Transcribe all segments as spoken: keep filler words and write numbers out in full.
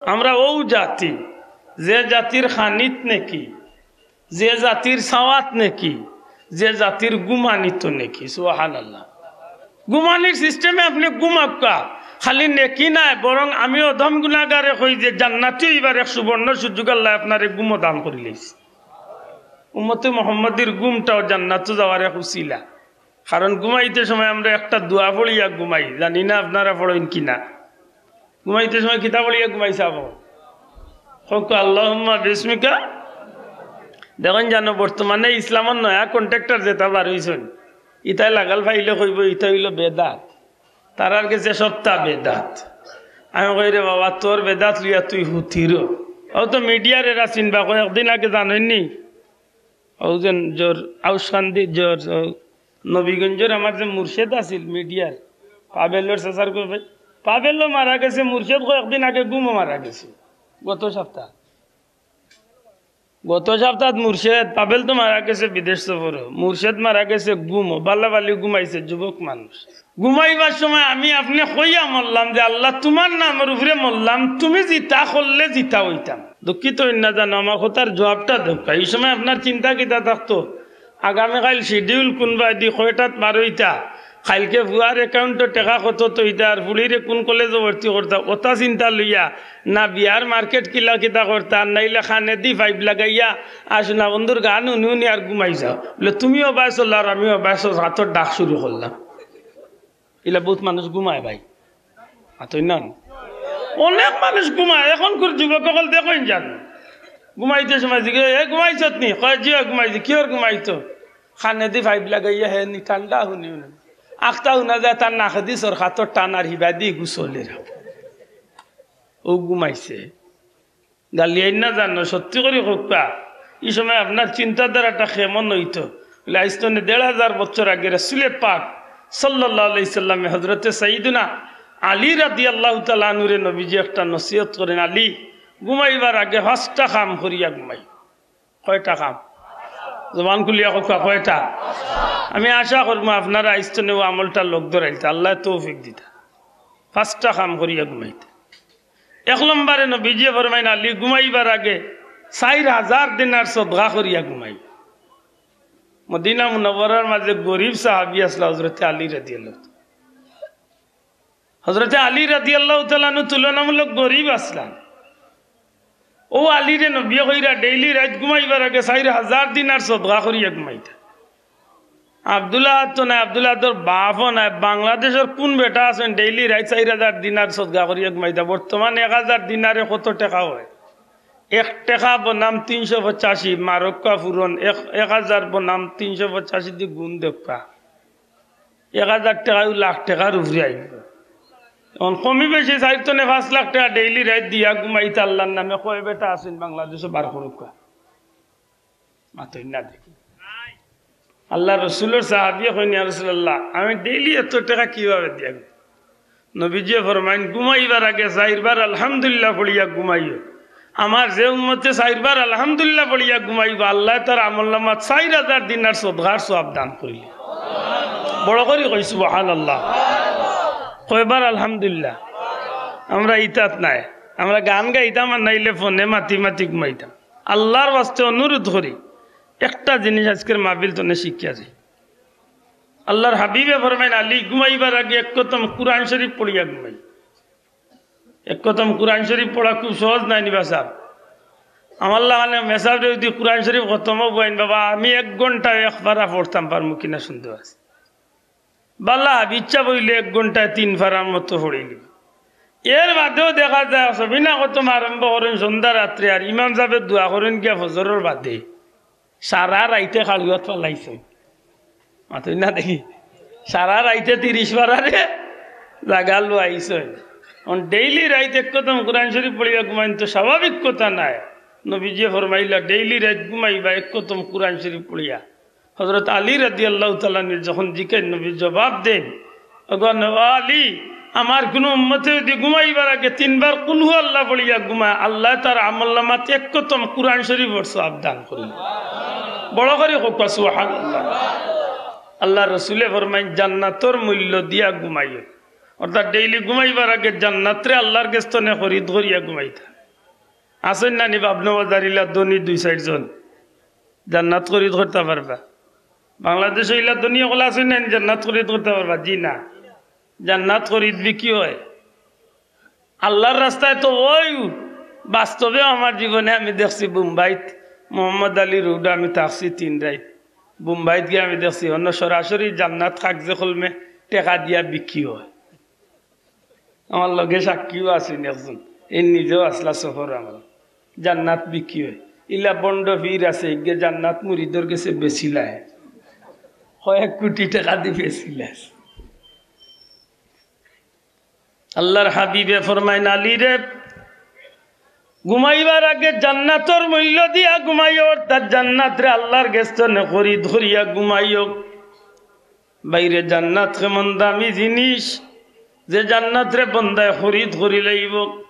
আমরা অউ জাতি, যে জাতির খানিত নেকি, যে জাতির ছাওয়াত নেকি, যে জাতির ঘুমানিত নেকি। সুবহানাল্লাহ। ঘুমানির সিস্টেমে আপনে ঘুমাউক্কা, খালি নেকি নায়, বরং আমি অধম গুনাগারে কই যে জান্নাতি অইবার এক সুবর্ণ সুযোগ আল্লায় আপনারে ঘুমো দান করিলাইছে। উম্মতে মুহাম্মদীর ঘুমটাও জান্নাতো যাওয়ার এক উছিলা। কারণ ঘুমাইতে সময় আমরা একটা দোয়া পড়িয়া ঘুমাই, জানি না আপনারা পড়ইন কি না। ঘুমাইতে সময় কিতা পড়িয়া ঘুমাই চাবো? কউক্কা, "আল্লাহুম্মা বিসমিকা।" দেখইন জানো, বর্তমানে ইসলামর নয়া কন্ট্রাক্টর যেতা বার অইছইন, ইতায় লাগাল পাইলে কইবো, "ইতা অইলো বেদাত।" তারার গেছে সবতা বেদাত। আমি কই, "রে বাবা, তোর বেদাত লইয়া তুই হুতিরো।" অউ তো মিডিয়ার এরা চিনবা, কয়েকদিন আগে জানইন নি, অউ যে জোর আউসকান্দি জোর, অউ নবীগঞ্জর আমার যে মুর্শেদ আছিল মিডিয়ার, পাবেলর চাচার কই ভাই, পাবেলও মারা গেছে, মুর্শেদ কয়েকদিন আগে ঘুমো মারা গেছে। গত সপ্তাহ, গত সপ্তাহ মুর্শেদ, পাবেল তো মারা গেছে বিদেশ সফরো, মুর্শেদ মারা গেছে ঘুমো, বালা বালি ঘুমাইছে যুবক মানুষ। ঘুমাইবার সময় আমি আপনে কইয়া মরলাম যে, "আল্লাহ, তুমার নামর উপরে মরলাম, তুমি যেতা করলে যেতা অইতাম।" দুঃখিত অইন না জানো, আমার কথার জবাবটা দেউক্কা। ই সময় আপনার চিন্তা কিতা থাকতো, আগামীকাইল শিডিউল কুনবায়দি কয়টাত বার অইতা, কাইলকে ফুয়ার অ্যাকাউন্টো টেকা কত থইতা, আর ফুড়িরে কুন কলেজো ভর্তি করতা, অতা চিন্তা লইয়া না বিয়ার মার্কেট কিলা কিতা করতা, আর নাইলে কানেদি পাইপ লাগাইয়া আর সোনা বন্ধুর গান হুনি হুনি আর ঘুমাই যাও। বলে, "তুমিও বায়সো আর আমিও বায়সো, রাতর ডাক শুরু করলাম।" ইলা বউত মানুষ ঘুমায় ভাই। মাতইন না। অনেক মানুষ ঘুমায়। এখনকুর যুবক অকল দেখইন জানো। ঘুমাইতে সময় জিগে, "এ ঘুমাইছত নি?" কয়, "জি, অয় ঘুমাইছি।" "কিওর ঘুমাইতো?" কানেদি পাইপ লাগাইয়া হে নি ঠান্ডা হুনি হুনি। আখতা হুনা যায় তার নাকেদি সরকাতর টান আর হিবাদি গুছলের। অউ ঘুমাইছে। গালিয়াইন না জানো, সত্যি করি কউক্কা, ই সময় আপনার চিন্তাধারাটা কেমন অইতো? বলে, আইজ তনে দেড় হাজার বছর আগে রাসূলে পাক সাল্লাল্লাহু আলাইহি সাল্লামে হযরতে সাইয়্যিদুনা আলী রাদিয়াল্লাহু তাআলা আনহুরে নবীজি একটা নসিহত করইন, "আলী, ঘুমাইবার আগে পাঁচটা কাম করিয়া ঘুমাই।" কয়টা কাম? জবান খুলিয়া কউক্কা, কয়টা? আমি আশা করমু আপনারা আইজ তনে অউ আমলটা লগ ধরাইলতা, আল্লায় তৌফিক দিতা। পাঁচটা কাম করিয়া ঘুমাইতা। এক নম্বরে নবীজিয়ে ফরমাইন, "আলী, ঘুমাইবার আগে চাইর হাজার দিনার সদকা করিয়া ঘুমাই।" মদিনা মুনাওয়ারার মাঝে গরিব সাহাবী আছলা হযরতে আলী রাদিয়াল্লাহু তাআলা। হযরতে আলী রাদিয়াল্লাহু তাআলা আনহু তুলনামূলক গরিব আছলা। অউ আলীরে নবীয়ে কইরা ডেইলি রাইত ঘুমাইবার আগে চাইর হাজার দিনার সদকা করিয়া ঘুমাইতা। আব্দুল আহাদ তো নায়, আব্দুল আহাদর বাপও নায়, বাংলাদেশর কুন বেটা আছইন ডেইলি রাইত চাইর হাজার দিনার সদকা করিয়া ঘুমাইতা? বর্তমানে এক হাজার দিনারে কত টেকা অয়? এক টেকা বনাম তিনশো পঁচাশি, মারউক্কা ফুরন, এক, এক হাজার বনাম তিনশো পঁচাশিদি গুণ দেউক্কা। এক হাজার টেকায়ও লাখ টেকার উপরে আইবো। অখন কমি বেশি চাইর তনে পাঁচ লাখ টেকা ডেইলি রাইত দিয়া ঘুমাইতা আল্লার নামে কয় বেটা আছইন বাংলাদেশো বার করউক্কা? মাতইন না দেখি। আল্লার রসুলর সাহাবীয়ে কইন, "ইয়া রাসূলুল্লাহ, আমি ডেইলি এত টেকা কিভাবে দিয়া ঘুমাই?" নবীজিয়ে ফরমাইন, "ঘুমাইবার আগে চাইরবার আলহামদুলিল্লাহ পড়িয়া ঘুমাইও। আমার যে উম্মতে চাইরবার আলহামদুলিল্লাহ পড়িয়া ঘুমাইবো, আল্লায় তার আমলনামাত চাইর হাজার দিনার সদকার সওয়াব দান করিলিবো।" বড় করি কই, "সুবহানাল্লাহ।" কয়বার আলহামদুলিল্লাহ? আমরা ইতাত নায়, আমরা গান গাইতাম আর নাইলে ফোনে মাতি মাতি ঘুমাইতাম। আল্লার ওয়াস্তে অনুরোধ করি, একটা জিনিস আইজকের মাহফিল তনে শিখিয়া যাই। আল্লার হাবিবে ফরমাইন, "আলী, ঘুমাইবার আগে এক খতম কুরআন শরীফ পড়িয়া ঘুমাই।" এক খতম কুরআন শরীফ পড়া খুব সহজ নায় নি বা সাব। আমার লাখান মেসাবরে যুদি কুরআন শরীফ খতমও বইন বাবা, আমি এক ঘন্টায় এক পারা পড়তাম পারমু কিনা সন্দেহ আছে। বালা, ইচ্ছা অইলে এক ঘন্টায় তিন পারার মতো পড়িলিবা। এর বাদেও দেখা যায়, সবিনা খতম আরম্ভ করইন সন্ধ্যা রাত্রে, আর ইমাম সাবে দোয়া করইন গিয়া ফজরর বাদে। সারা রাইতে খাড়ুয়াত ফালাইছইন। মাতইন না দেখি। সারা রাইতে তিরিশ পারারে জাগা লওয়াইছইন। অখন ডেইলি রাইত এক খতম কুরআন শরীফ পড়িয়া ঘুমাইন তো স্বাভাবিক কথা নায়। নবীজিয়ে ফরমাইলা, "ডেইলি রাইত ঘুমাইবা এক খতম কুরআন শরীফ পড়িয়া।" হযরত আলী রাদিয়াল্লাহু তাআলা আনহুরে যখন জিকাইন, নবী জবাব দেইন, "ওগো নবী আলী, আমার কুনু উম্মতে যুদি ঘুমাইবার আগে তিনবার কুলহু আল্লাহ পড়িয়া ঘুমায়, আল্লায় তার আমলনামাত এক খতম কুরআন শরীফর সওয়াব দান করিলিবো।" বড় করি কউক্কা, "সুবহানাল্লাহ।" আল্লার রসুলে ফরমাইন, "জান্নাতর মূল্য দিয়া ঘুমাইও।" অর্থাৎ ডেইলি ঘুমাইবার আগে জান্নাতরে আল্লার গেছ তনে খরিদ করিয়া ঘুমাইতা। আছইন না নি পাবনা বাজার ইলা ধনী দুই চাইরজন? জান্নাত খরিদ করতা পারবা? বাংলাদেশো ইলা ধনী অকল আছইন না নি জান্নাত খরিদ করতা পারবা? জি না। জান্নাত খরিদ বিক্রি অয়। আল্লার রাস্তায় তো অউ বাস্তবে আমার জীবনে আমি দেখছি বোম্বাইত, মোহাম্মদ আলী রোডো আমি থাকছি তিন রাইত। বোম্বাইত গিয়া আমি দেখছি অনো সরাসরি জান্নাত কাগজে কলমে টেকা দিয়া বিক্রি অয়। আমার লগে সাক্ষীও আছইন একজন, এ নিজেও আছলা সফর আমার। জান্নাত বিক্রি অয়। ইলা ভন্ড পীর আছে, ইগে জান্নাত মুরিদর গেছে বেচিলায়, কয়েক কোটি টেকা দি বেচিলায়। আল্লার হাবিবে ফরমাইন, "আলী রে, ঘুমাইবার আগে জান্নাতর মূল্য দিয়া ঘুমাইও, অর্থাৎ জান্নাতরে আল্লার গেছ থনে খরিদ করিয়া ঘুমাইও।" ভাইরে, জান্নাত কেমন দামি জিনিস, যে জান্নাতরে বন্দায় খরিদ করি লাইবো।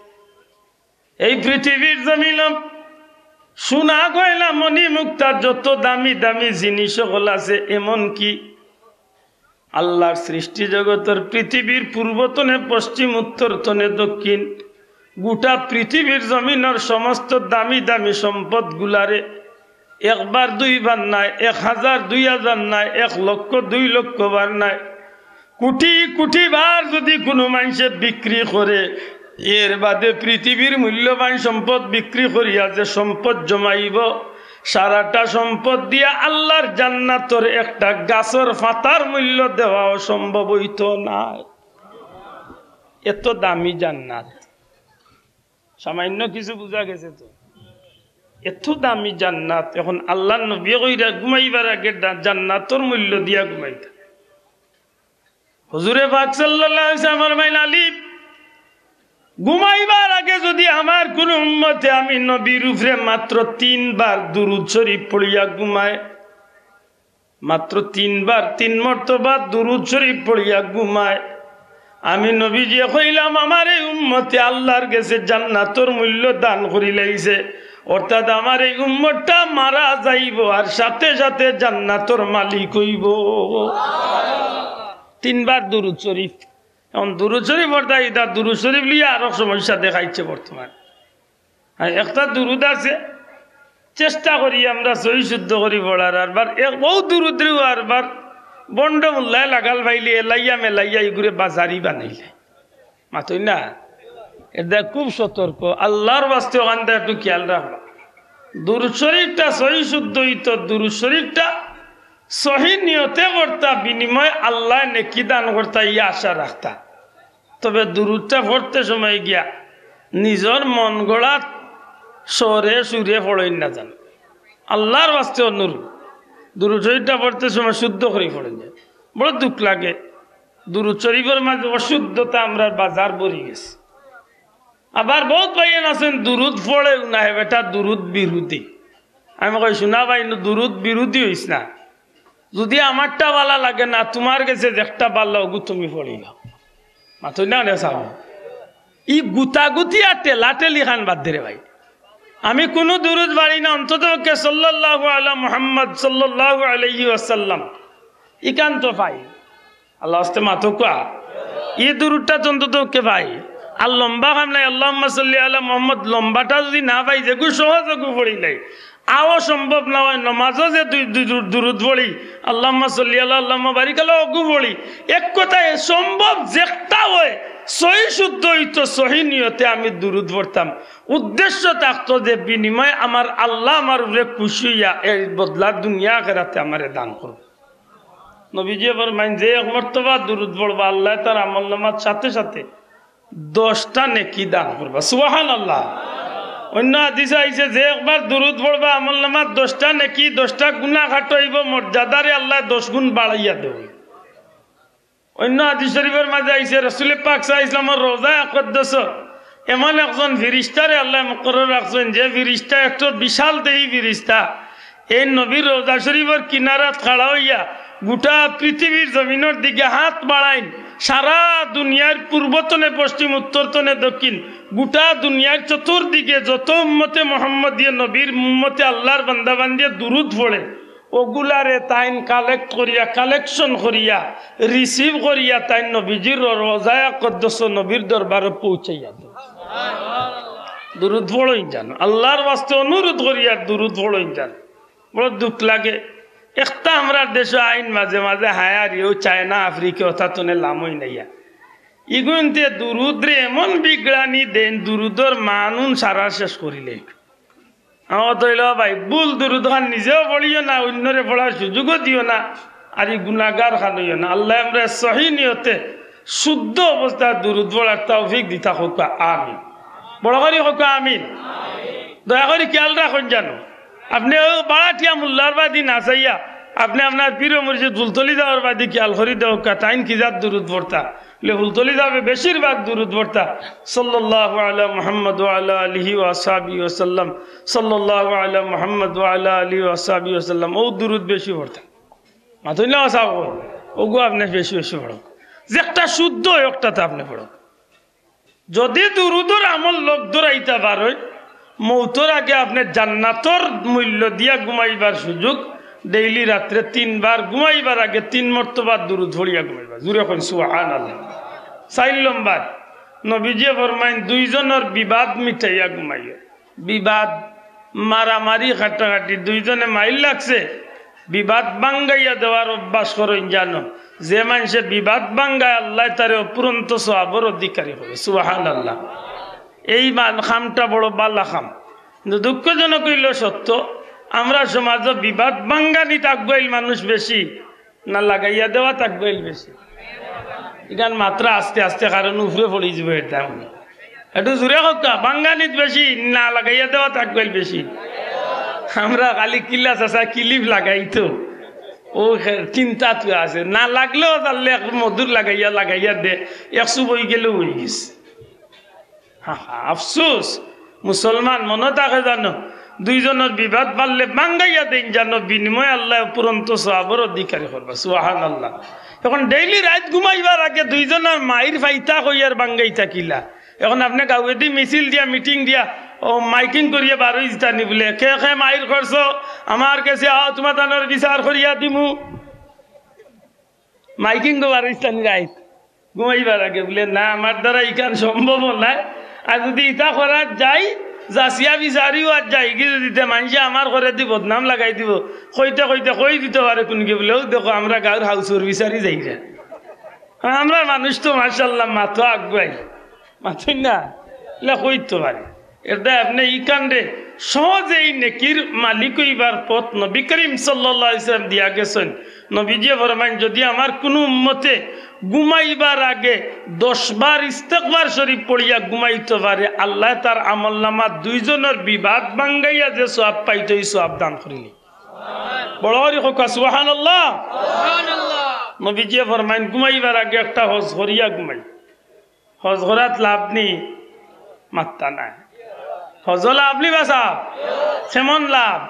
এই পৃথিবীর জমিনো সোনা গয়না মণি মুক্তা যত দামি দামি জিনিস অকল আছে, এমনকি আল্লার সৃষ্টি জগতর পৃথিবীর পূর্ব থনে পশ্চিম, উত্তর থনে দক্ষিণ, গোটা পৃথিবীর জমিনর সমস্ত দামি দামি সম্পদগুলারে একবার দুইবার নায়, এক হাজার দুই হাজার নায়, এক লক্ষ দুই লক্ষ বার নায়, কোটি কোটি বার যুদি কুনু মানষে বিক্রি করে, এর বাদে পৃথিবীর মূল্যবান সম্পদ বিক্রি করিয়া যে সম্পদ জমাইবো, সারাটা সম্পদ দিয়া আল্লার জান্নাতর একটা গাছর পাতার মূল্য দেওয়া অসম্ভব অইতো নায়। এত দামি জান্নাত, সামান্য কিছু বুঝা গেছে তো? এত দামি জান্নাত। এখন আল্লার নবীয়ে কইরা ঘুমাইবার আগে দা-, জান্নাতর মূল্য দিয়া ঘুমাইতা। হুজুরে পাক সাল্লাল্লাহু আলাইহি ওয়াসাল্লাম ফরমাইন, "আলী, ঘুমাইবার আগে যুদি আমার কুনু উম্মতে আমি নবীর উপরে মাত্র তিনবার দুরূদ শরীফ পড়িয়া ঘুমায়, মাত্র তিনবার, তিন মর্তবা দুরূদ শরীফ পড়িয়া ঘুমায়, আমি নবীজিয়ে কইলাম, আমার এই উম্মতে আল্লার গেছে জান্নাতর মূল্য দান করি লাইছে, অর্থাৎ আমার এই উম্মতটা মারা যাইবো আর সাথে সাথে জান্নাতর মালিক অইবো।" তিনবার দুরূদ শরীফ। এখন দুরূদ শরীফ পড়তা, ইটা দুরূদ শরীফ লইয়া আরো সমস্যা দেখাইছে বর্তমান। আর একটা দুরূদ আছে, চেষ্টা করি আমরা সহি শুদ্ধ করি পড়ার, আরবার এক বউ দুরূদরেও আরবার বন্ড মোল্লায় লাগাল পাইলে এলাইয়া মেলাইয়া ইগুরে বাজারি বানাইলে। মাতই না? এর দ্বারা খুব সতর্ক। আল্লার ওয়াস্তে অখানটা একটু খেয়াল রাখবা। দুরূদ শরীফটা সহি শুদ্ধ অইতো, দুরূদ শরীফটা সহি নিয়তে পড়তা, বিনিময়ে আল্লায় নেকি দান করতা, ই আশা রাখতা। তবে দুরূদটা পড়তে সময় গিয়া নিজর মন গড়াত স্বরে সুরে পড়ইন না যান। আল্লার ওয়াস্তে অনুরোধ, দুরূদ শরীফটা পড়তে সময় শুদ্ধ করি পড়ইন যান। বড় দুখ লাগে, দুরূদ শরীফর মাঝে অশুদ্ধতা আমরার বাজার ভরি গেছে। আবার বউত ভাইয়াইন আছইন দুরূদ পড়েও না, হে বেটা দুরূদ বিরোধী। আমি কই, "হুনা ভাই, নু দুরূদ বিরোধী অইস না। যুদি আমারটা ভালা লাগে না, তুমার গেছে যেকটা ভালা অগু তুমি পড়িলাও।" মাতই না রে সাব। ই গুতাগুতি আর ঠেলাঠেলি খান বাদ দে রে ভাই। আমি কুনু দুরূদ পারি না, অন্তত পক্ষে সাল্লাল্লাহু আলা মুহাম্মদ সাল্লাল্লাহু আলাইহি ওয়াসাল্লাম। ইখান তো পাই। আল্লার ওয়াস্তে মাতো কুয়া। ই দুরূদটা তো অন্তত পক্ষে পাই। আর লম্বা কাম নাই, আল্লাহুম্মা সাল্লি আলা মুহাম্মদ লম্বাটা যুদি না পাই, যেগু সহজ অগু পড়িলাই। আও সম্ভব না অয়, নমাজো যে দুই, দুই দু-, দুরূদ পড়ি, আল্লাহুম্মা সাল্লি আলা, আল্লাহুম্মা বারিক আলা, অগু পড়ি। এক কথায় সম্ভব যেকটা অয়, সহি শুদ্ধ অইতো, সহি নিয়তে আমি দুরূদ পড়তাম। উদ্দেশ্য থাকতো যে বিনিময়ে আমার আল্লা আমার উপরে খুশি অইয়া এর বদলা দুনিয়া আখেরাতে আমারে দান করবা। নবীজিয়ে ফরমাইন, "যে এক মর্তবা দুরূদ পড়বা, আল্লায় তার আমলনামার সাথে সাথে দশটা নেকি দান করবা।" সুবহানাল্লাহ। অইন্য হাদিসো আইছে, "যে একবার দুরূদ পড়বা, আমলনামাত দশটা নেকি, দশটা গুনা কাটা অইবো, মর্যাদারে আল্লায় দশ গুণ বাড়াইয়া দেইন।" অইন্য হাদিস শরীফর মাঝে আইছে, রাসূলে পাক সাল্লাল্লাহু আলাইহি ওয়াসাল্লামর রওজায়ে আকদ্দস এমন একজন ফিরিস্তারে আল্লায় মুকরর রাখছইন, যে ফিরিস্তা একটু বিশাল দেহি ফিরিস্তা। এই নবীর রওজা শরীফর কিনারাত খাড়া অইয়া গুটা পৃথিবীর জমিনর দিকে হাত বাড়াইন, সারা দুনিয়ার পূর্ব তনে পশ্চিম, উত্তর তনে দক্ষিণ, গুটা দুনিয়ার চতুর্দিকে যত উম্মতে মুহাম্মদিয়ে নবীর উম্মতে আল্লার বান্দাবান্দিয়ে দুরূদ পড়ে, অগুলারে তাইন collect করিয়া, collection করিয়া, receive করিয়া তাইন নবীজির রওজায়ে আকদ্দস নবীর দরবারো পৌঁছাইয়া দেইন। দুরুদ পড়ইন জানো, আল্লার ওয়াস্তে অনুরোধ করিয়ার দুরুদ পড়ইন জানো। বড় দুখ লাগে। একটা আমরার দেশো আইন মাঝে মাঝে হায়ারি, অউ চায়না, আফ্রিকা, অতা তনে লামইন আইয়া। ইগুইন্তে দুরুদরে এমন বিগড়ানি দেইন, দুরুদর মান উন সারা শেষ করিলে। আমার তো অইলো ভাই, ভুল দুরুদ খান নিজেও পড়িও না, অইন্যরে পড়ার সুযোগও দিও না, আর ই গুনাগার খান অইও না। আল্লায় আমরারে সহি নিয়তে শুদ্ধ অবস্থায় দুরুদ পড়ার তৌফিক দিতা কউক্কা, আমিন। বড় করি কউক্কা, আমিন। দয়া করি খিয়াল রাখইন জানো, আপনে অউ বাড়াটিয়া মোল্লার বাদি না চাইয়া, আপনে আপনার পীর মুর্শিদ ফুলতলি যাওয়ার বাদি খিয়াল করি দেখউক্কা, তাইন কি জাত দুরুদ পড়তা। লে ফুলতলি যাবে বেশিরভাগ দুরুদ পড়তা, সাল্লাল্লাহু আলা মুহাম্মদ ওয়া আলা আলিহি ওয়া সাহবিহি ওয়া সাল্লাম, সাল্লাল্লাহু আলা মুহাম্মদ ওয়া আলা আলিহি ওয়া সাহবিহি ওয়া সাল্লাম, অউ দুরুদ বেশি পড়তা। মাতইন না সাব, অগু আপনে বেশি বেশি পড়উক। যেটা শুদ্ধ অয়, অটাতে আপনে পড়উক। যদি দুরুদর আমল লগ ধরাইতা পারইন, মউতর আগে আপনে জান্নাতর মূল্য দিয়া ঘুমাইবার সুযোগ, ডেইলি রাত্রে তিনবার ঘুমাইবার আগে তিন মর্তবা দুরুদ পড়িয়া ঘুমাইবা। জুরে কইন সুবহানাল্লাহ। চাইর লম্বর, নবীজিয়ে ফরমাইন, দুইজনর বিবাদ মিটাইয়া ঘুমাইও। বিবাদ, মারামারি, কাটাকাটি, দুইজনে মাইর লাগছে, বিবাদ ভাঙ্গাইয়া দেওয়ার অভ্যাস করইন জানো। যে মানষে বিবাদ ভাঙ্গায়, আল্লায় তারে অফুরন্ত সওয়াবর অধিকারী করে। সুবহানাল্লাহ। এই মান কামটা বড় বালা কাম, কিন্তু দুঃখজনক অইলো সত্য, আমরার সমাজো বিবাদ ভাঙ্গানিত আগুয়াইল মানুষ বেশি, না লাগাইয়া দেওয়াত আগুয়াইল বেশি? ইখান মাতরা আস্তে আস্তে, কারণ উপরে পড়ি যিবো এর দাম। একটু জুরে কউক্কা, ভাঙ্গানিত বেশি না লাগাইয়া দেওয়াত আগুয়াইল বেশি? আমরা খালি কিলা চাচা কিলিপ লাগাইতো, অউ খে-, চিন্তাত আছে, না লাগলেও তাইলে এক মধুর লাগাইয়া লাগাইয়া দে, এক চুপ অইগেলেউ অইগেছে। হা হা, আফসোস। মুসলমান মনো থাকে জানো, দুইজনর বিবাদ পারলে ভাঙ্গাইয়া দেইন জানো, বিনিময়ে আল্লায় অফুরন্ত সওয়াবর অধিকারী করবা। সুবহানাল্লাহ। এখন ডেইলি রাইত ঘুমাইবার আগে দুইজনর মাইর ফাইতা কইয়ার ভাঙ্গাইতা কিলা? এখন আপনে গাউয়েদি মিছিল দিয়া, মিটিং দিয়া, অউ মাইকিং করিয়া বারই যিতা নি বুলে, কে কে মাইর করছো, আমার গেছে আও, তুমার তানর বিচার করিয়া দিমু। মাইকিং গো বারই যিতা নি রাইত ঘুমাইবার আগে বুলে, না, আমার দ্বারা ইখান সম্ভব নায়। আর যদি ইতা করাত যাই, যাচিয়া বিচারিও আর যাইগি যদি, তে মানষে আমার করেদি বদনাম লাগাই দিবো। কইতে কইতে কই দিতো পারে কুনগি বুলে, অউ দেখো, আমরা গাউর হাউসর বিচারি যাইরা। আমরার মানুষ তো মাশাআল্লাহ মাতো আগুয়াই, মাতইন না, ইলা কইতো পারে। এরদায় আপনে ইখানরে সহজেই নেকির মালিক অইবার পথ নবী করিম সাল্লাল্লাহু আলাইহি ওয়াসাল্লাম দিয়া গেছইন। নবীজিয়ে ফরমাইন, যদি আমার কুনু উম্মতে ঘুমাইবার আগে দশ বার ইস্তেগফার শরীফ পড়িয়া ঘুমাইতো পারে, আল্লায় তার আমলনামাত দুইজনর বিবাদ ভাঙ্গাইয়া যে সওয়াব পাইতো, ই সওয়াব দান করিলে। বড় করি কউক্কা সুবহানাল্লাহ। নবীজিয়ে ফরমাইন, ঘুমাইবার আগে একটা হজ করিয়া ঘুমাই। হজ করাত লাভ নি? মাত্তা নাই। হজো লাভ নি বা সাব? কেমন লাভ?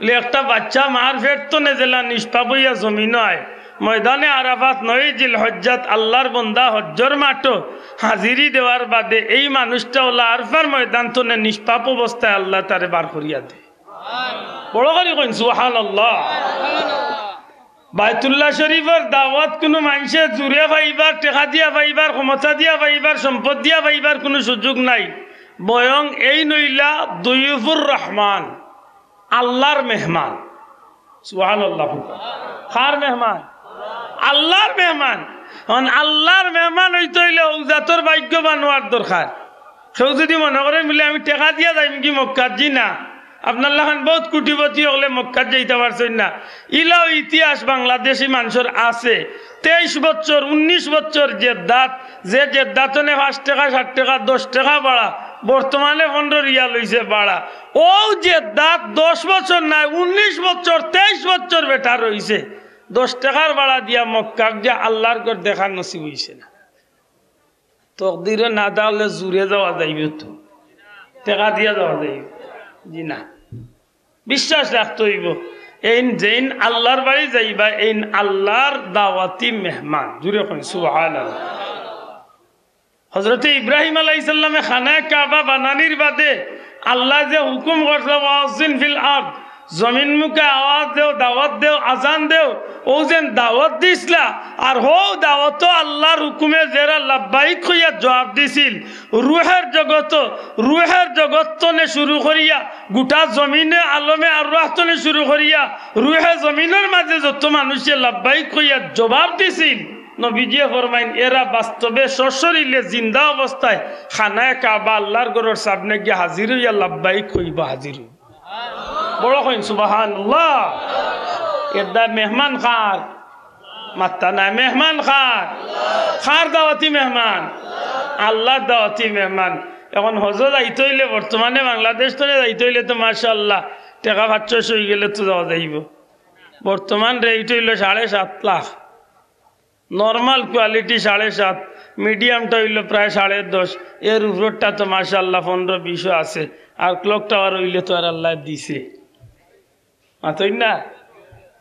বুলে, একটা বাইচ্চা মার পেট তনে যেলা নিষ্পাপ অইয়া জমিনো আয়, ময়দানে আরাফাত নয় জিলহজ্জাত আল্লার বন্দা হজ্জর মাঠো হাজিরি দেওয়ার বাদে এই মানুষটা অলা আরফার ময়দান তনে নিষ্পাপ অবস্থায় আল্লায় তারে বার করিয়া দে। বড় করি কইন সুবহানাল্লাহ। বায়তুল্লাহ শরীফর দাওয়াত কুনু মানষে জুরে পাইবার, টেকা দিয়া পাইবার, ক্ষমতা দিয়া পাইবার, সম্পদ দিয়া পাইবার কুনু সুযোগ নাই। বরং এইন অইলা দয়ুফুর রহমান, আল্লার মেহমান। সুবহানাল্লাহ। কার মেহমান? আল্লার মেহমান। এখন আল্লার মেহমান অইতে অইলে অউ জাতর ভাগ্যবান অওয়ার দরকার। কেউ যদি মনো করে বুলে, আমি টেকা দিয়া যাইমুগি মক্কাত, জি না। আপনার লাখান বউত কোটিপতি অকলে মক্কাত যাইতা পারছইন না। ইলাও ইতিহাস বাংলাদেশি মানষর আছে। তেইশ বছর, উনিশ বছর জেদ্দাত, যে জেদ্দাত অনে পাঁচ টেকা, সাত টেকা, দশ টেকা ভাড়া, বর্তমানে পনরো রিয়াল অইছে ভাড়া। অউ জেদ্দাত দশ বছর নায়, উনিশ বছর, তেইশ বছর বেটা রইছে। দশ টেকার ভাড়া দিয়া মক্কাত গিয়া আল্লার ঘর দেখার নসিব অইছে না। তকদিরো না থাকলে জুরে যাওয়া যাইবো তো, টেকা দিয়া যাওয়া যাইবো, জি না। বিশ্বাস রাখতে অইবো, এইন যেইন আল্লার বাড়ি যাইবা, এইন আল্লার দাওয়াতি মেহমান। জুরে কইন সুবহানাল্লাহ। হজরতে ইব্রাহিম আলাইহিস সালামে খানায়ে কাবা বানানির বাদে আল্লায় যে হুকুম করছিল, "ওয়াজিন ফিল আরদ", জমিন মুখে আওয়াজ দেও, দাওয়াত দেও, আজান দেও। অউ যেন দাওয়াত দিছলা, আর হউ দাওয়াতো আল্লার হুকুমে যেরা লাব্বাইক কইয়া জুয়াব দিছিল, রুহের জগতো, রুহের জগত তনে শুরু করিয়া, গুটা জমিনে আলমে আরওয়াহ তনে শুরু করিয়া, রুহে জমিনর মাঝে যত মানুষে লাব্বাইক কইয়া জুয়াব দিছিল, নবীজিয়ে ফরমাইন, এরা বাস্তবে সশরীরে জিন্দা অবস্থায় খানায়ে কাবা আল্লার ঘরর সামনে গিয়া হাজির অইয়া লাব্বাইক কইবা, হাজির অইবা। বড় কইন সুবহানাল্লাহ। এরদায় মেহমান কার? মাত্তা নায়। মেহমান কার? কার দাওয়াতি মেহমান? আল্লার দাওয়াতি মেহমান। এখন হজো যাইতে অইলে, বর্তমানে বাংলাদেশ তনে যাইতে অইলে তো মাশাআল্লাহ, টেকা পাঁচ ছয়শো অইগেলে তো যাওয়া যাইবো। বর্তমান rate অইলো সাড়ে সাত লাখ। Normal quality সাড়ে সাত, medium টা অইলো প্রায় সাড়ে দশ, এর উপরটা তো মাশাআল্লাহ পনরো বিশও আছে। আর clock tower অইলে তো আর আল্লায় দিছে, মাতইন না?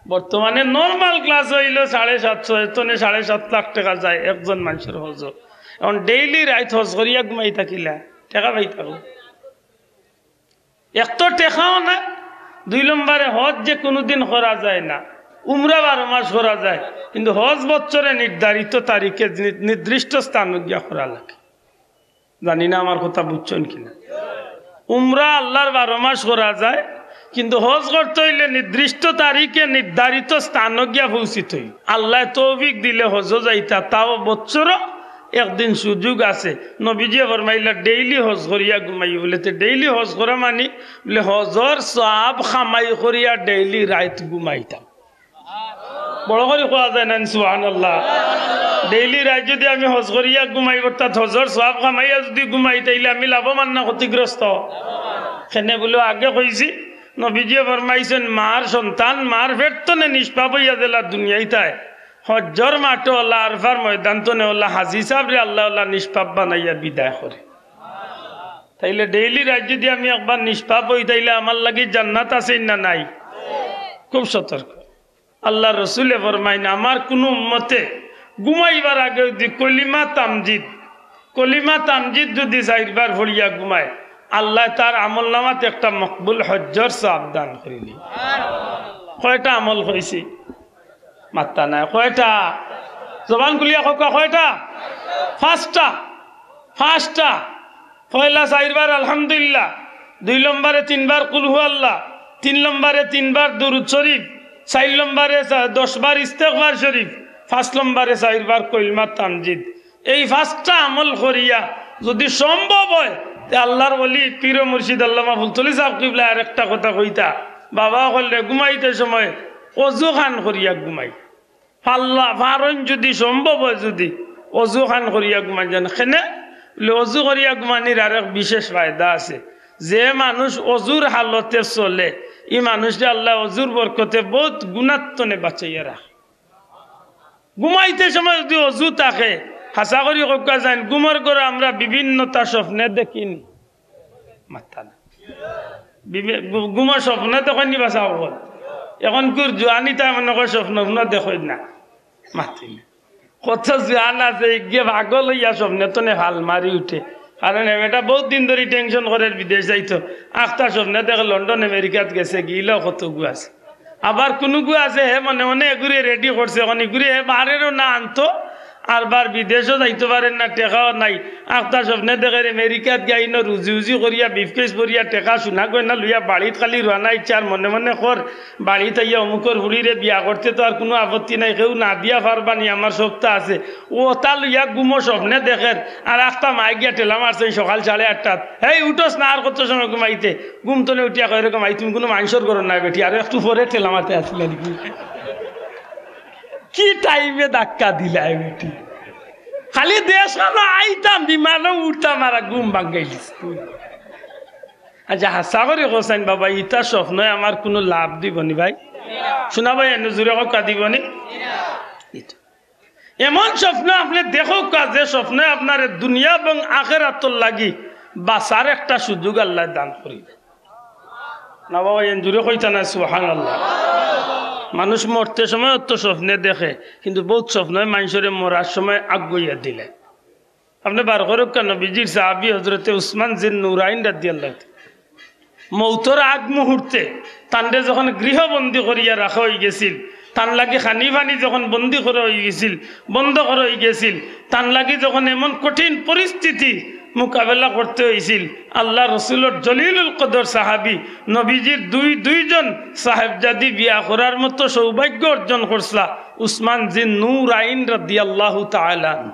বর্তমানে normal class অইলো সাড়ে সাতশো, এর তনে সাড়ে সাত লাখ টেকা যায় একজন মানষর হজো। এখন daily রাইত হজ করিয়া ঘুমাইতা কিলা, টেকা পাইতা কই? এক তো টেকাও না, দুই নম্বরে হজ যে কুনুদিন করা যায় না, উমরা বারো মাস করা যায়, কিন্তু হজ বছরে নির্ধারিত তারিখে নি-, নির্দিষ্ট স্থানো গিয়া করা লাগে। জানি না আমার কথা বুঝছইন কিনা। উমরা আল্লার বারো মাস করা যায়, কিন্তু হজ করতে অইলে নির্দিষ্ট তারিখে নির্ধারিত স্থানো গিয়া পৌঁছিতে অইবো। আল্লায় তৌফিক দিলে হজো যাইতা, তাও বছরো একদিন সুযোগ আছে। নবীজিয়ে ফরমাইলা, daily হজ করিয়া ঘুমাইও বুলে। তে daily হজ করা মানি বুলে হজর সওয়াব কামাই করিয়া daily রাইত ঘুমাইতাম। বড় করি কওয়া যায় না নি, সুবহানাল্লাহ? Daily রাইত যুদি আমি হজ করিয়া ঘুমাই, অর্থাৎ হজর সওয়াব কামাইয়া যুদি ঘুমাই, তাইলে আমি লাভবান না ক্ষতিগ্রস্ত? কেনে বুলে আগে কইছি, নবীজিয়ে ফরমাইছইন, মার সন্তান মার পেট তনে নিষ্পাপ অইয়া যেলা দুনিয়াইত আয়, হজ্জর মাঠো অলা, আরফার ময়দান তনে অলা, হাজি সাবরে আল্লায় অলা নিষ্পাপ বানাইয়া বিদায় করে। তাইলে daily রাইত যুদি আমি একবার নিষ্পাপ অই, তাইলে আমার লাগি জান্নাত আছে না নাই? খুব সতর্ক। আল্লার রসুলে ফরমাইন, আমার কুনু উম্মতে ঘুমাইবার আগে যুদি কলিমা তামজিদ, কলিমা তামজিদ যুদি চাইরবার পড়িয়া ঘুমায়, আল্লায় তার আমলনামাত একটা মকবুল হজ্জর সওয়াব দান করিলি। কয়টা আমল কইছি? মাত্তা নায়। কয়টা? জবান খুলিয়া কউক্কা, কয়টা? পাঁচটা। পাঁচটা। পয়লা চাইরবার আলহামদুলিল্লাহ, দুই নম্বরে তিনবার কুল হু আল্লাহ, তিন নম্বরে তিনবার দুরুদ শরিফ, চাইর নম্বরে চা-, দশবার ইস্তেগফার শরিফ, পাঁচ নম্বরে চাইরবার কলিমা তামজিদ। এই পাঁচটা আমল করিয়া যুদি সম্ভব অয়, তে আল্লার ওলি পীর ও মুর্শিদ আল্লামা ফুলতলি সাব কিবলায় আরেকটা কথা কইতা, বাবা অকলরে ঘুমাইতে সময় অজু খান করিয়া ঘুমাই। পারলা, পারইন যুদি সম্ভব অয় যুদি, অজু খান করিয়া ঘুমাইন যান। কেনে? বুলে, অজু করিয়া ঘুমানির আরেক বিশেষ ফায়দা আছে। যে মানুষ অজুর হালতে চলে, ই মানুষরে আল্লায় অজুর বরকতে বউত গুনার তনে বাঁচাইয়া রাখে। ঘুমাইতে সময় যুদি অজু থাকে, হাছা করি কউক্কা যাইন, ঘুমর ঘরো আমরা বিভিন্নতা স্বপ্নে দেখি নি? মাত্তা না। বিবে-, ঘু-, ঘুমর স্বপ্নে দেখইন নি বা চাও বল। অখনকুর জুয়ান ইতায় মনে কয় স্বপ্ন-উপ্ন দেখইন না। মাতইন না। কত জুয়ান আছে, ইগিয়ে পাগল অইয়া স্বপ্নে তনে ফাল মারি উঠে। কারণ হে বেটা বউত দিন ধরি tension করের বিদেশ যাইতো। আখতা স্বপ্নে দেখে লন্ডন আমেরিকাত গেছে, গিলাও কতগু আছে। আবার কুনুগু আছে, হে মনে মনে এগুরে ready করছে, অখন ইগুরে হে পারেরও না আনতো, আর বার বিদেশও যাইতো পারের না, টেকাও নাই। আখতা স্বপ্নে দেখের আমেরিকাত গিয়া ইনো রুজি উজি করিয়া, briefcase ভরিয়া, টেকা সোনা গয়না লইয়া বাড়িত খালি রওয়ানা ইচ্ছা, আর মনে মনে কর, বাড়িত আইয়া অমুকর ফুড়িরে বিয়া করতে তো আর কুনু আপত্তি নাই, কেউ না দিয়া পারবা নি, আমার সবতা আছে। অতা লইয়া ঘুমো স্বপ্নে দেখের, আর আখতা মায়ে গিয়া ঠেলা মারছে সকাল সাড়ে আটটাত, "হেই উঠোস না, আর কত সময় ঘুমাইতে?" ঘুম তনে উঠিয়া কয়, "এরকম আই, তুমি কুনু মানষর ঘরো নায় বেটি, আরো একটু পরে ঠেলা মারতে আসিলা নাকি?" কি time এ ধাক্কা দিলায় বেটি। খালি দেশ খানো আইতাম, বিমানো উঠতাম, আর ঘুম ভাঙ্গাইলিস। আচ্ছা, হাছা করি কছাইন বাবা, ইতা স্বপ্নয় আমার কুনু লাভ দিবো নি ভাই? শুনা ভাই, এনে জুরে কউক্কা দিবো নি? ইতা। এমন স্বপ্ন আপনে দেখউক্কা, যে স্বপ্নয় আপনারে দুনিয়া এবং আখেরাতর লাগি বাঁচার একটা সুযোগ আল্লায় দান করি। না বাবা, এন জুরে কইতা না, সুবহানাল্লাহ। মানুষ মরতে সময় অত স্বপ্নে দেখে, কিন্তু বউত স্বপ্নয় মানষরে মরার সময় আগুয়াইয়া দিলে। আপনে বার করউক্কা, নবীজির সাহাবী হজরতে উসমান জিন নুরাইন রাদিয়াল্লাহু তাআলা। মৌতর আগ মুহূর্তে তানরে যখন গৃহবন্দী করিয়া রাখা অইগেছিল, তান লাগি খানি পানি যখন বন্দী করা অইগেছিল, বন্ধ করা অইগেছিল, তান লাগি যখন এমন কঠিন পরিস্থিতি মোকাবেলা করতে অইছিল, আল্লার রসুলর জলিলুল কদর সাহাবী, নবীজির দুই দুইজন সাহেবজাদি বিয়া করার মতো সৌভাগ্য অর্জন করছলা উসমান জিন নুরাইন রাদিয়াল্লাহু তাআলা আনহু।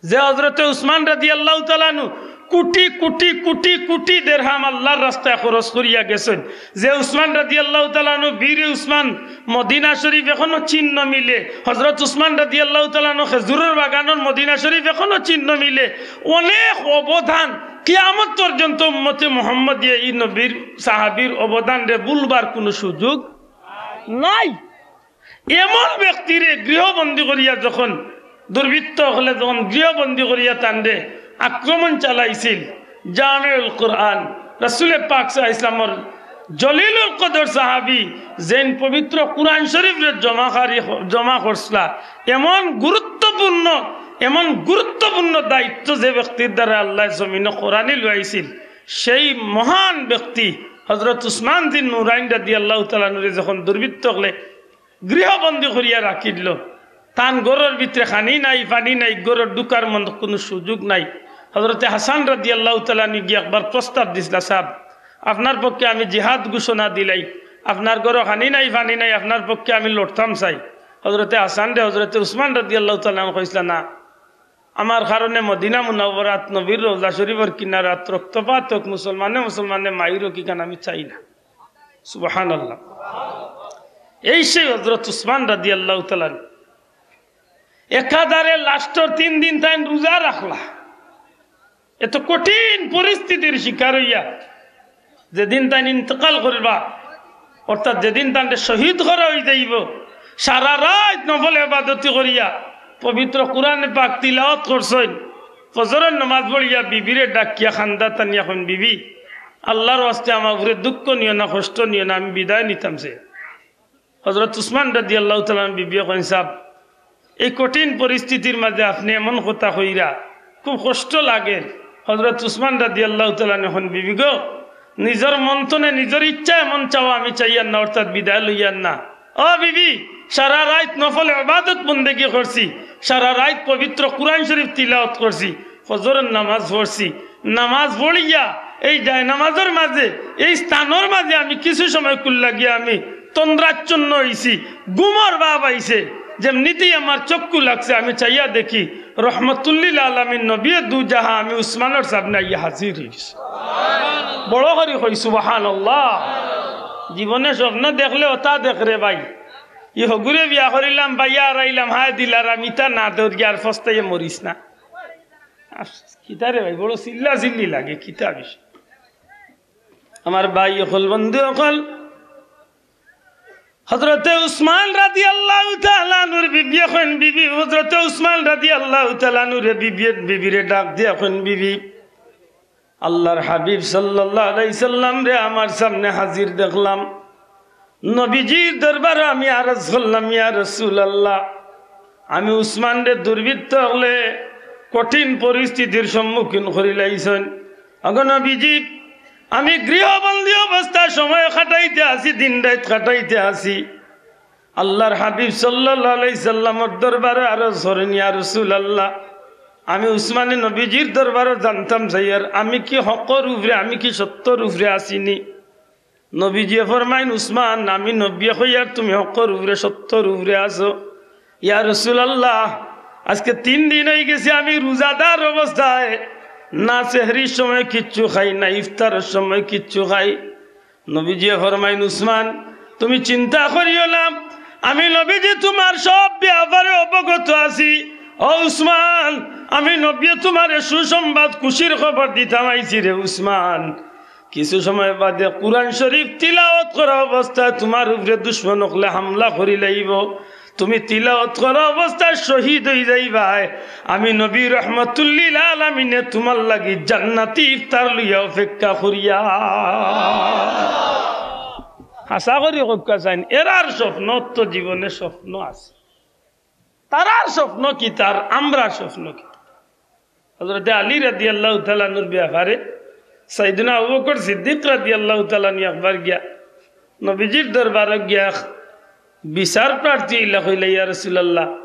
যে হযরতে উসমান রাদিয়াল্লাহু তাআলা আনহু কোটি কোটি কোটি কোটি দেরহাম আল্লার রাস্তায় খরচ করিয়া গেছইন, যে উসমান রাদিয়াল্লাহু তাআলা আনহু, বীরে উসমান, মদিনা শরীফ এখনো চিহ্ন মিলে, হযরত উসমান রাদিয়াল্লাহু তাআলা আনহু খেজুরর বাগানর মদিনা শরীফ এখনো চিহ্ন মিলে, অনেক অবদান, কিয়ামত পর্যন্ত উম্মতে মুহাম্মদিয়া ই নবীর সাহাবীর অবদানরে ভুলবার কুনু সুযোগ নাই। এমন ব্যক্তিরে গৃহবন্দী করিয়া যখন দুর্বৃত্ত অকলে যখন গৃহবন্দী করিয়া তানরে আক্রমণ চালাইছিল, জামিউল কোরআন, রাসূলে পাক সাল্লাল্লাহু আলাইহি ওয়াসাল্লামর জলিলুল কদর সাহাবী যেইন পবিত্র কোরআন শরীফরে জমা করি, জমা করছলা, এমন গুরুত্বপূর্ণ, এমন গুরুত্বপূর্ণ দায়িত্ব যে ব্যক্তির দ্বারা আল্লায় জমিনো করানি লইয়াইছিল, সেই মহান ব্যক্তি হযরত উসমান জিন নুরাইন রাদিয়াল্লাহু তাআলা আনহুরে যখন দুর্বৃত্ত অকলে গৃহবন্দী করিয়া রাখিল, তান ঘরর ভিতরে খানি নাই, পানি নাই, ঘরর ঢুকার মতো কুনু সুযোগ নাই। হযরতে হাসান রাদিয়াল্লাহু তাআলা আনহু গিয়া একবার প্রস্তাব দিছলা, "সাব, আপনার পক্ষে আমি জিহাদ ঘোষণা দিলাই, আপনার ঘরো খানি নাই, পানি নাই, আপনার পক্ষে আমি লড়তাম চাই।" হযরতে হাসানরে হযরতে উসমান রাদিয়াল্লাহু তাআলা আনহু কইছলা, "না, আমার কারণে মদিনা মুনাওয়ারাত নবীর রওজা শরীফর কিনারাত রক্তপাত হোক, মুসলমানে মুসলমানে মাইর হোক, ইখান আমি চাই না।" সুবহানাল্লাহ। এই সেই হযরত উসমান রাদিয়াল্লাহু তাআলা আনহু একাধারে লাস্টর তিন দিন তাইন রোজা রাখলা। এত কঠিন পরিস্থিতির শিকার অইয়া যেদিন তাইন ইন্তেকাল করবা, অর্থাৎ যেদিন তানরে শহীদ করা অইযাইবো, সারা রাইত নফল ইবাদতি করিয়া পবিত্র কোরআনে পাক তিলাওয়াত করছইন। ফজরর নামাজ পড়িয়া বিবিরে ডাকিয়া কান্দাত আনিয়া কইন, "বিবি, আল্লার ওয়াস্তে আমার উপরে দুঃখ নিও না, কষ্ট নিও না, আমি বিদায় নিতাম চাই।" হযরত উসমান রাদিয়াল্লাহু তাআলা আনহু বিবিয়ে কইন, "সাব, এই কঠিন পরিস্থিতির মাঝে আপনে এমন কথা কইরা, খুব কষ্ট লাগের।" হযরত উসমান রাদিয়াল্লাহু তাআলা আনহু কইন, "বিবি গো, নিজর মন থনে নিজর ইচ্ছা এমন চাওয়া আমি চাইয়ার না, অর্থাৎ বিদায় লইয়ার না। ও বিবি, সারা রাইত নফল ইবাদত বন্দেগি করছি, সারা রাইত পবিত্র কোরআন শরীফ তিলাওয়াত করছি, ফজরর নামাজ পড়ছি, নামাজ পড়িয়া এই জায়নামাজর মাঝে, এই স্থানর মাঝে আমি কিছু সময় কুল্লা গিয়া আমি তন্দ্রাচ্ছন্ন অইছি, ঘুমর ভাব আইছে, যেমনিতেই আমার চক্ষু লাগছে, আমি চাইয়া দেখি রহমতুল্লিল আলামিন নবীয়ে দুজাহা আমি উসমানর সামনে আইয়া হাজির অইছি।" বড় করি কই, "সুবহানাল্লাহ।" জীবনে স্বপ্ন দেখলে অতা দেখরে ভাই। ই হগুরে বিয়া করিলাম, পাইয়া হারাইলাম, হায় দিলারাম, ইতা না দৌড় গিয়া আর ফস্তাইয়া মরিস না। আস, কিতা রে ভাই, বড় চিল্লা চিল্লি লাগে, কিতা বিষয়? আমার ভাই অকল, বন্ধু অকল, হযরতে উসমান রাদিয়াল্লাহু তাআলা আনহুর বিবিয়ে কইন, "বিবি," হযরতে উসমান রাদিয়াল্লাহু তাআলা আনহুরে বিবিয়ে, বিবিরে ডাক দিয়া কইন, "বিবি, আল্লার হাবিব সাল্লাল্লাহু আলাইহি সাল্লামরে আমার সামনে হাজির দেখলাম, নবীজির দরবারো আমি আরজ করলাম, ইয়া রাসূলুল্লাহ, আমি উসমানরে দুর্বৃত্ত অকলে কঠিন পরিস্থিতির সম্মুখীন করিলাইছইন। ওগো নবীজি, আমি গৃহবন্দী অবস্থায় সময় কাটাইতে আছি, দিন রাইত কাটাইতে আছি। আল্লার হাবিব সাল্লাল্লাহু আলাইহি সাল্লামর দরবারো আরজ করইন, ইয়া রাসূলুল্লাহ, আমি উসমানে নবীজির দরবারো জানতাম চাইয়ার, আমি কি হকর উপরে, আমি কি সত্যর উপরে আছি নি?" নবীজিয়ে ফরমাইন, "উসমান, আমি নবীয়ে কইয়ার তুমি হকর উপরে, সত্যর উপরে আছো। ইয়া রাসূলুল্লাহ, আজকে তিন দিন অইগেছে আমি রোজাদার অবস্থায়, না সেহরির সময় কিচ্ছু খাই, না ইফতারর সময় কিচ্ছু খাই।" নবীজিয়ে ফরমাইন, "উসমান, তুমি চিন্তা করিও না, আমি নবীজি তুমার সব ব্যাপারে অবগত আছি। ও উসমান, আমি নবীয়ে তুমারে সুসংবাদ, খুশির খবর দিতাম আইছি রে উসমান।" কিছু সময় বাদে কুরআন শরীফ তিলাওয়াত করা অবস্থায় তুমার উপরে দুশমন অকলে হামলা করিলাইবো। তুমি তিলাওয়াত করা অবস্থায় শহীদ অইযাইবায়। আমি নবী রহমতুল্লিল আলামিনে তুমার লাগি জান্নাতি ইফতার লইয়া অপেক্ষা করিয়া। হাছা করি কউক্কা চাইন, এরার স্বপ্ন তো জীবনে স্বপ্ন আছে। তারার স্বপ্ন কিতা আর আমরার স্বপ্ন কিতা? হযরতে আলী রাদিয়াল্লাহু তাআলা আনহুর ব্যাপারে সাইয়েদনা আবু বকর সিদ্দিক রাদিয়াল্লাহু তাআলা আনহু একবার গিয়া নবীজির দরবারো গিয়া বিচার প্রার্থী অইলা, কইলা, "ইয়া রাসূলুল্লাহ,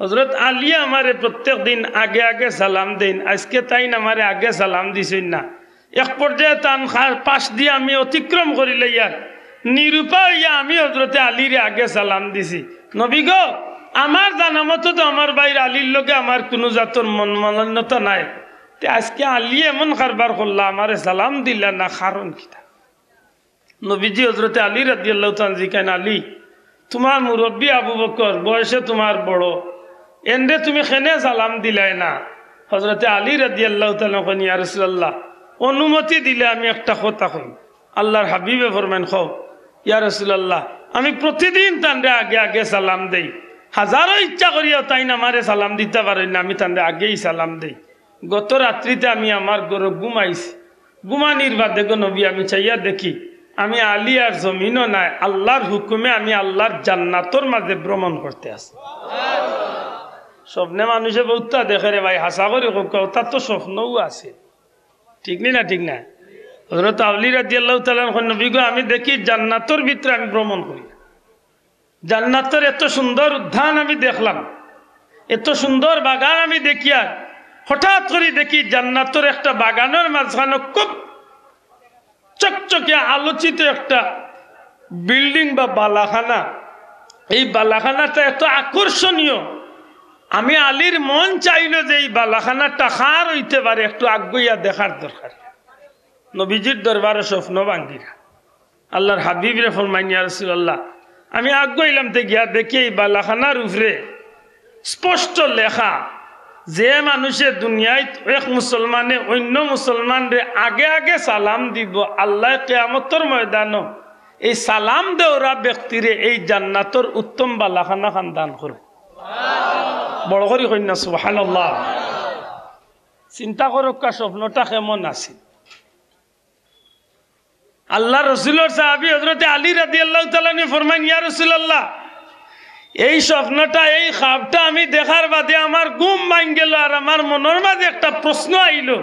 হযরত আলী আমারে প্রত্যেক দিন আগে আগে সালাম দেইন, আইজকে তাইন আমারে আগে সালাম দিছইন না।" এক পর্যায়ে তান খা-, পাশ দিয়া আমি অতিক্রম করিলাইয়ার, নিরুপায় অইয়া আমি হযরতে আলীরে আগে সালাম দিছি। নবী গো, আমার জানামতো তো আমার ভাইর আলীর লগে আমার কুনু জাতর মনোমালিন্যতা নাই। তে আইজকে আলী এমন কারবার করলা, আমারে সালাম দিলা না, কারণ কিতা? নবীজি হযরতে আলী রাদিয়াল্লাহু তাআলা আনহু জিকাইন, "আলী, তুমার মুরব্বি আবু বকর, বয়সে তুমার বড়, এনরে তুমি কেনে সালাম দিলায় না?" হযরতে আলী রাদিয়াল্লাহু তাআলা আনহু কইন, "ইয়া রাসূলুল্লাহ, অনুমতি দিলে আমি একটা কথা কইমু।" আল্লাহর হাবিবে ফরমাইন, "কও।" "ইয়া রাসূলুল্লাহ, আমি প্রতিদিন তানরে আগে আগে সালাম দেই, হাজারো ইচ্ছা করিয়াও তাইন আমারে সালাম দিতা পারইন না, আমি তানরে আগেই সালাম দেই। গত রাত্রিতে আমি আমার ঘরো ঘুমাইছি, ঘুমানির বাদে গো নবী আমি চাইয়া দেখি আমি আলী আর জমিনো নাই, আল্লাহর হুকুমে আমি আল্লাহর জান্নাতর মাঝে ভ্রমণ করতে আছি।" স্বপ্নে মানুষে বউততা দেখে রে ভাই, হাছা করি কউক্কা, অতা তো স্বপ্নউ আছে, ঠিক নি না? ঠিক না? হযরত আলী রাদিয়াল্লাহু তাআলা আনহু কইন, "নবী গো, আমি দেখি জান্নাতর ভিতরে আমি ভ্রমণ করি, জান্নাতর এত সুন্দর উদ্যান আমি দেখলাম, এত সুন্দর বাগান আমি দেখিয়ার, হঠাৎ করি দেখি জান্নাতর একটা বাগানর মাঝখানো খুব চকচকে আলোচিত একটা বিল্ডিং বা বালাখানা। এই বালাখানাটা এত আকর্ষণীয়, আমি আলীর মন চাইল যে এই বালাখানাটা কার অইতে পারে, একটু আগুয়াইয়া দেখার দরকার।" নবীজির দরবারো স্বপ্ন ভাঙ্গিরা আল্লাহর হাবিবরে ফরমাইন, "ইয়া রাসূলুল্লাহ, আমি আগুয়াইলাম, তে গিয়া দেখি এই বালাখানার উপরে স্পষ্ট লেখা, যে মানুষে দুনিয়াত এক মুসলমানে অইন্য মুসলমানরে আগে আগে সালাম দিবো, আল্লায় কিয়ামতর ময়দানো এই সালাম দেওরা ব্যক্তিরে এই জান্নাতর উত্তম বালাখানা খান দান করবো।" বড় করি কইন না সুবহানাল্লাহ। চিন্তা করউক্কা স্বপ্নটা কেমন আছিল। আল্লাহর রসুলর সাহাবী হযরতে আলী রাদিয়াল্লাহু তাআলা আনহু ফরমাইন, "ইয়া রাসূলুল্লাহ, এই স্বপ্নটা, এই খাবটা আমি দেখার বাদে আমার ঘুম ভাঙ্গি গেল, আর আমার মনর মাঝে একটা প্রশ্ন আইল,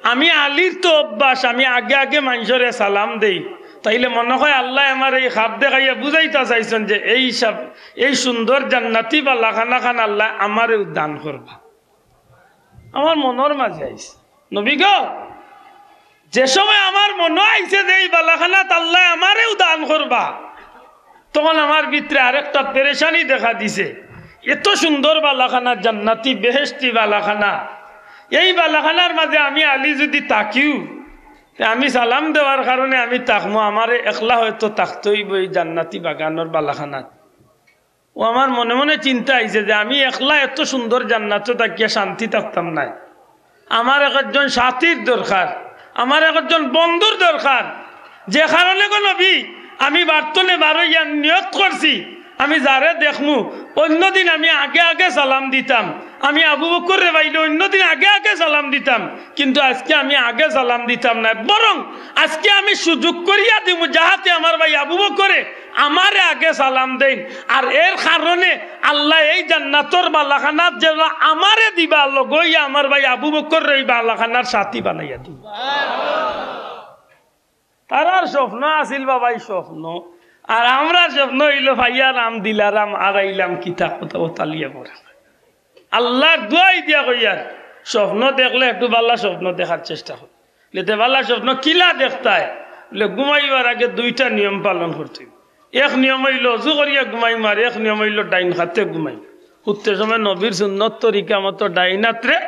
আমি আলীর তো অভ্যাস, আমি আগে আগে মানষরে সালাম দেই, তাইলে মনে হয় আল্লায় আমারে এই খাব দেখাইয়া বুঝাইতা চাইছইন যে এই সাব-, এই সুন্দর জান্নাতি বালাখানা খান আল্লায় আমারেউ দান করবা।" আমার মনর মাঝে আইছে, নবী গো, যে সময় আমার মনো আইছে যে এই বালাখানাত আল্লায় আমারেউ দান করবা, তখন আমার ভিতরে আরেকটা পেরেশানি দেখা দিছে। এত সুন্দর বালাখানা, জান্নাতি বেহেশতি বালাখানা, এই বালাখানার মাঝে আমি আলী যুদি থাকিউ, তে আমি সালাম দেওয়ার কারণে আমি থাকমু, আমারে একলা হয়তো থাকতে অইবো এই জান্নাতি বাগানর বালাখানাত। ও আমার মনে মনে চিন্তা আইছে যে আমি একলা এত সুন্দর জান্নাতো থাকিয়া শান্তি থাকতাম নায়, আমার একজন সাথীর দরকার, আমার একজন বন্ধুর দরকার। যে কারণে গো নবী, আমি বাড়ির তনে বারইয়া নিয়ত করছি, আমি যারে দেখমু, অইন্য দিন আমি আগে আগে সালাম দিতাম, আমি আবু বকররে পাইলে অইন্য দিন আগে আগে সালাম দিতাম, কিন্তু আইজকে আমি আগে সালাম দিতাম নায়, বরং আইজকে আমি সুযোগ করিয়া দিমু, যাহাতে আমার ভাই আবু বকরে আমারে আগে সালাম দেইন। আর এর কারণে আল্লায় এই জান্নাতর বালাখানাত যেলা আমারে দিবা, লগে অইয়া আমার ভাই আবু বকররে এই বালাখানার সাথী বানাইয়া দিবা। তারার স্বপ্ন আছিল বাবা, এই স্বপ্ন। আর আমরার স্বপ্ন অইলো, ভাইয়া রাম দিলারাম, আর আইলাম কিতা কথা, ও তালিয়া পড়া। আল্লাহর দোয়াই দিয়া কইয়ার, স্বপ্ন দেখলে একটু বালা স্বপ্ন দেখার চেষ্টা কর। লেতে বালা স্বপ্ন কিলা দেখতায়? বলে, ঘুমাইবার আগে দুইটা নিয়ম পালন করতে অইবো। এক নিয়ম অইলো অজু করিয়া ঘুমাইমু, আর এক নিয়ম অইলো ডাইন কাতে ঘুমাইমু। হুততে সময় নবীর সুন্নত তরিকা মতো ডাইন আতরে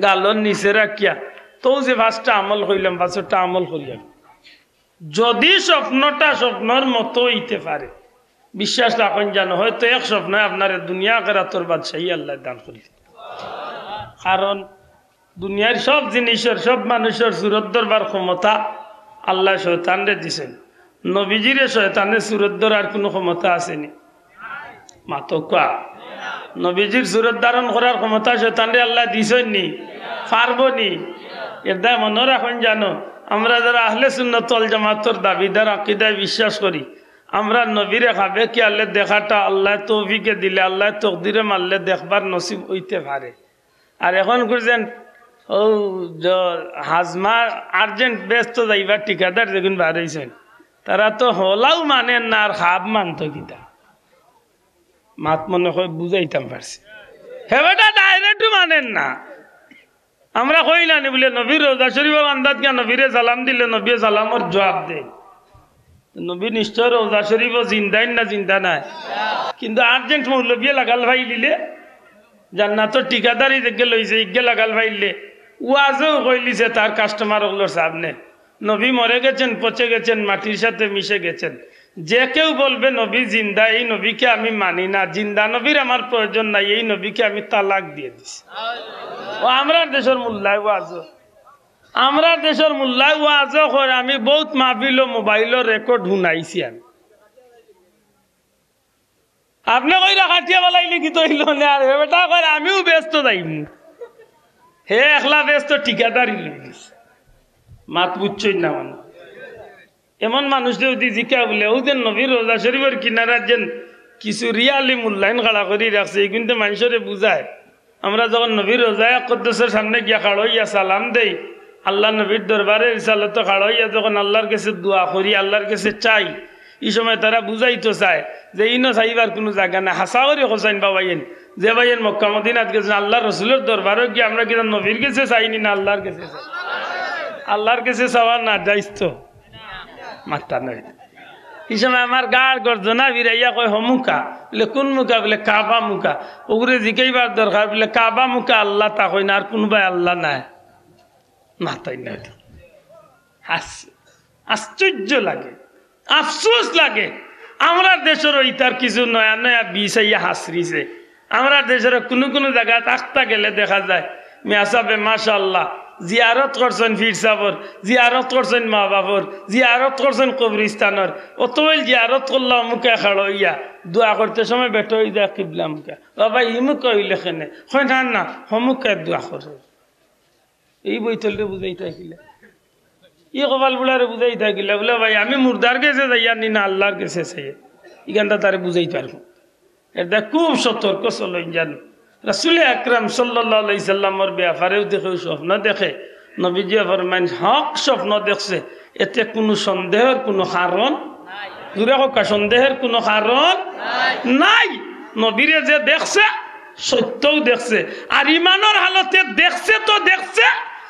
গালর নিচে রাখিয়া, তো যে পাঁচটা আমল কইলাম, পাঁচটা আমল করিয়া। যদি স্বপ্নটা স্বপ্নর মতো অইতে পারে, বিশ্বাস রাখইন জানো, হয়তো এক স্বপ্নে আপনারে দুনিয়া আখেরাতর বাদশাহী আল্লায় দান করি। কারণ দুনিয়ার সব জিনিসর, সব মানুষর সুরত ধরবার ক্ষমতা আল্লায় শয়তানরে দিছইন। নবীজিরে শয়তানে সুরত ধরার কুনু ক্ষমতা আছে নি? মাতউক্কা। নবীজির সুরত ধারণ করার ক্ষমতা শয়তানরে আল্লায় দিছইন নি? পারবো নি? এর দায় মনো রাখইন জানো, আমরা যারা আহলে সুন্নত ওয়াল জামাতর দাবিদার, আকিদায় বিশ্বাস করি, আমরা নবীরে খাবে খেয়ালে দেখাটা আল্লায় তৌফিকে দিলে, আল্লায় তকদিরে মারলে দেখবার নসিব অইতে পারে। আর এখন করছেন ও, জ-, হাজমা আর্জেন্ট বেহেস্তো যাইবার ঠিকাদার যেগুন বার অইছইন, তারা তো হলাউ মানইন না, আর খাব মানতো কিতা? মাত মনে অয় বুঝাইতাম পারছি। হে বেটা ডাইরেক্টও মানইন না। আমরা কই না নি বুলে নবীর রওজা শরীফর আন্দাত গিয়া নবীরে সালাম দিলে নবীয়ে সালামর জুয়াব দেইন। নবী নিশ্চয় রওজা শরীফো জিন্দা অইন না জিন্দা নায়? কিন্তু আর্জেন্ট মৌলবীয়ে লাগাল পাইলিলে, জান্নাতর ঠিকাদারি যেগিয়ে লইছে, ইগিয়ে লাগাল পাইলে, ওয়াজও কইলিছে তার কাস্টমার অকলর সামনে, "নবী মরে গেছেন, পচে গেছেন, মাটির সাথে মিশে গেছেন। যে কেউ বলবে নবী জিন্দা, এই নবীকে আমি মানি না, জিন্দা নবীর আমার প্রয়োজন নাই, এই নবীকে আমি তালাক দিয়ে দিছি।" ও আমরার দেশর মোল্লায় ওয়াজও, আমরার দেশর মোল্লায় ওয়াজও কর, আমি বউত মাহফিলো মোবাইলো রেকর্ড হুনাইছি আমি। আপনে কইরা কাটিয়া বালাইলে কিতা অইলো নে, আর হে বেটা কয় আমিও বেহেস্তো যাইমু। হে একলা বেহেস্তো ঠিকাদারি লইলিছে। মাত বুঝছইন না মানে। এমন মানুষরে যদি জিকা বুলে, "অউ যে নবীর রওজা শরীফর কিনারাত যেন কিছু রিয়ালি মোল্লাইন খাড়া করি রাখছে, ইগুনতে মানষরে বুঝায়।" আমরা যখন নবীর রওজায়ে আকদ্দসর সামনে গিয়া খাড়া অইয়া সালাম দেই, আল্লার নবীর দরবারে রিসালতো খাড়া অইয়া যখন আল্লার গেছে দোয়া করি, আল্লার গেছে চাই, ই সময় তারা বুঝাইতো চায় যে ইনো চাইবার কুনু জাগা নাই। হাছা করি কছইন বা ভাইয়াইন, যে ভাইয়াইন মক্কা মদিনাত গেছইন, আল্লার রসুলর দরবারো গিয়া আমরা কিতা নবীর গেছে চাইনি না আল্লার গেছে চাই? আল্লার গেছে চাওয়া না জাইজ তো? মাত্তা নাই। ই সময় আমার গাড় গর্দনা ফিরাইয়া কয়, "হমুকা।" বুলে, "কুন মুকা?" বুলে, "কাবা মুকা।" ওগুরে জিকাইবার দরকার, বুলে, "কাবা মুকা আল্লা তা কইন, আর কুনুবায় আল্লা নাই।" মাতাই নাই তো। হাস-, আশ্চর্য লাগে, আফসোস লাগে। আমরার দেশর ইতার কিছু নয়া নয়া বিষ আইয়া হাসরিছে। আমরার দেশর কুনু কুনু জাগাত আখতা গেলে দেখা যায়, মিয়া সাবে মাশাআল্লাহ, জিয়ারত করছইন পীর সাবর, জিয়ারত করছইন মা বাফর, জিয়ারত করছইন কবরিস্তানর, অত অইল জিয়ারত করলা অমুকে খাড়া অইয়া, দোয়া করতে সময় বেটা অই যায় কিবলা মুখা। বাবা, ই মুখা অইলে কেনে? কয়, "না, না, হমুকে দোয়া করে।" ই বৈতলরে বুঝাইতা কিলা? ই কপাল বুড়ারে বুঝাইতা কিলা? বুলে, "ভাই, আমি মুর্দার গেছে যাইয়ার নি না আল্লার গেছে চাইয়ার?" ইখানটা তারে বুঝাইতা পারমু। এরদায় খুব সতর্ক চলইন জানো। রাসুলে আকরাম সাল্লাল্লাহু আলাইহি সাল্লামর বেয়াপারেও কেউ স্বপ্ন দেখে, নবীজিয়ে ফরমাইন, হক স্বপ্ন দেখছে, এতে কুনু সন্দেহর কুনু কারণ, জুরে কউক্কা, সন্দেহর কুনু কারণ নাই। নবীরে যে দেখছে, সত্যও দেখছে। আর ইমানর হালতে দেখছে তো দেখছে,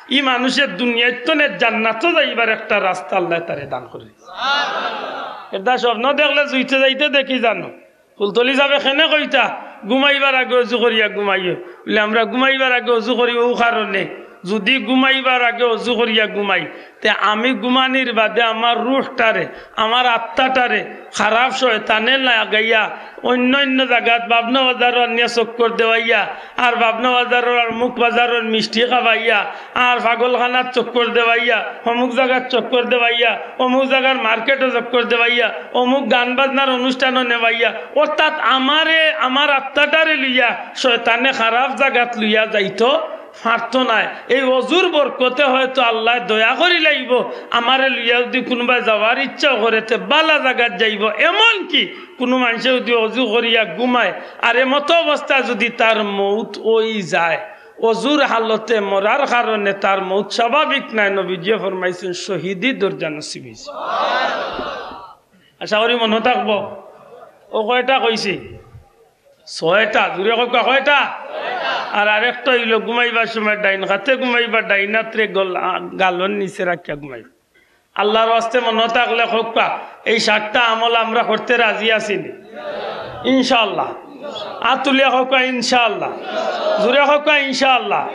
ই মানুষে দুনিয়াত তনে জান্নাতো যাইবার একটা রাস্তা আল্লায় তারে দান করে। এরদায় স্বপ্ন দেখলে জুইতে যাইতে দেখি জানো। ফুলতলি সাবে কেনে কইতা, "ঘুমাইবার আগে অজু করিয়া ঘুমাইও।" বুলে, "আমরা ঘুমাইবার আগে অজু করি অউ কারণে, যুদি ঘুমাইবার আগে অজু করিয়া ঘুমাই, তে আমি ঘুমানির বাদে আমার রুহটারে, আমার আত্মাটারে খারাপ শয়তানে লাগাইয়া অইন্য অইন্য জাগাত ভাবনা বাজারো আনিয়া চক্কর দেওয়াইয়া, আর ভাবনা বাজারর আর মুখ বাজারর মিষ্টি খাওয়াইয়া, আর পাগলখানাত চক্কর দেওয়াইয়া, অমুক জাগাত চক্কর দেওয়াইয়া, অমুক জাগার মার্কেটো চক্কর দেওয়াইয়া, অমুক গান বাজনার অনুষ্ঠানো নেওয়াইয়া, অর্থাৎ আমারে, আমার আত্মাটারে লইয়া শয়তানে খারাপ জাগাত লইয়া যাইতো পারতো নায়। এই অজুর বরকতে হয়তো আল্লায় দয়া করিলাইবো, আমারে লইয়া যুদি কুনুবায় যাওয়ার ইচ্ছাও করে, তে বালা জাগাত যাইবো। এমনকি কুনু মানষে যুদি অজু করিয়া ঘুমায়, আর এমতো অবস্থায় যুদি তার মউত অই যায়, অজুর হালতে মরার কারণে তার মউত স্বাভাবিক নায়, নবীজিয়ে ফরমাইছইন, শহীদি দরজা নসিব অইছে। আশা করি মনো থাকবো। অউ কয়টা কইছি? ছয়টা। জুরে কউক্কা, কয়টা? আর আরেকটা অইলো, ঘুমাইবার সময় ডাইন কাতে ঘুমাইবা, ডাইন আতরে গল-, আ, গালর নিচে রাখিয়া ঘুমাইবা। আল্লার ওয়াস্তে মনো থাকলে কউক্কা, এই সাতটা আমল আমরা করতে রাজি আছি নি? ইনশাআল্লাহ। আত তুলিয়া কউক্কা, ইনশাআল্লাহ। জুরে কউক্কা, ইনশাআল্লাহ।